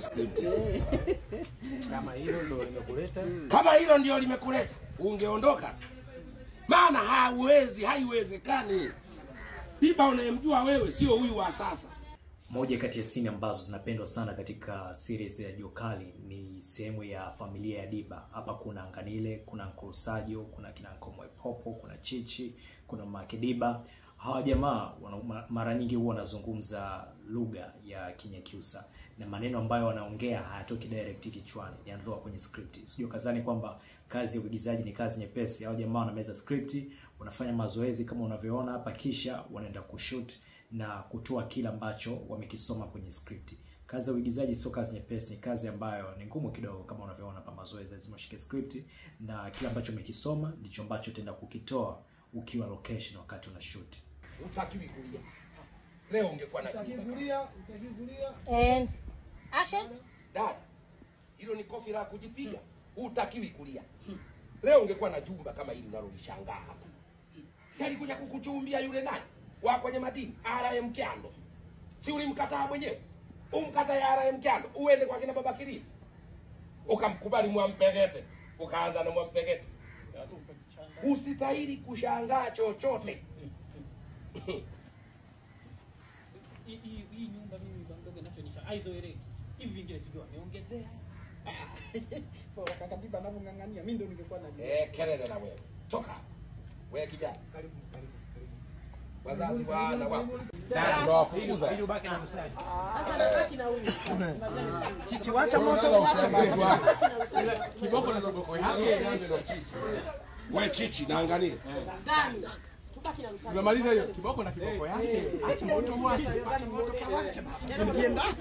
Script. Kama hilo ndio limekuleta, Kama hilo ndio limekuleta, ungeondoka. Maana hauwezi, haiwezekani. Diba unayemjua wewe sio huyu wa sasa. Moja kati ya scene ambazo zinapendwa sana katika series ya Jua Kali ni sehemu ya familia ya Diba. Hapa kuna Nganile, kuna Uncle Sajo, kuna kina Uncle Mwepopo, kuna Chichi, kuna Mama Diba. Hawa jamaa mara nyingi huwa wanazungumza lugha ya Kinyakyusa na maneno ambayo wanaongea hayatoki direct kichwani, yanatoka kwenye script. Usije ukadhani kwamba kazi ya uigizaji ni kazi nyepesi. Hawa jamaa wanameza script, wanafanya mazoezi kama unavyoona hapa, kisha wanaenda kushoot na kutoa kila ambacho wamekisoma kwenye script. Kazi ya uigizaji sio kazi nyepesi, ni kazi ambayo ni ngumu kidogo, kama unavyoona hapa, mazoezi lazima ushike script na kila ambacho umekisoma ndicho ambacho utaenda kukitoa ukiwa location wakati una shoot. Hutakiwi kulia. Leo ungekuwa na chumba. And action. Dada, hilo ni kofi la kujipiga. Hutakiwi kulia. Leo ungekuwa na jumba kama hili unalolishangaa hapa. Si alikuja kukuchumbia yule nani? Wa kwenye madini, RM Kyando. Si ulimkataa mwenyewe? Umkatae RM Kyando, uende kwa kina Baba Kirisi. Ukamkubali Mwampegete, ukaanza na Mwampegete. Usitahili kushangaa chochote. Hii nyumba mimi bamdogo inachonisha haizoeleki. Hivi vingine sijui wameongezea. Bora kaka Diba anavyong'ang'ania, mimi ndo ningekuwa na Kelele na wewe. Toka. Wewe kijana. Karibu, karibu, karibu. Wazazi wana wapo. Ndo wafukuza. ili ubaki na msaji. Sasa nabaki na huyu. Chichi, wacha moto wako baba. Kiboko na kiboko yake. We Chichi naangalia. Ndani. Tubaki na msaji. Unamaliza hiyo kiboko na kiboko yake. Acha moto wake, acha moto kwa wake baba. Ingie ndani.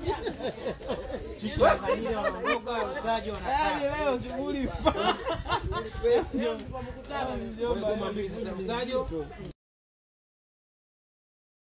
Chichi na Nganile wanaondoka, Usaji wanakaa. Yaani leo shughuli. Ngoma mbili sasa Usajo.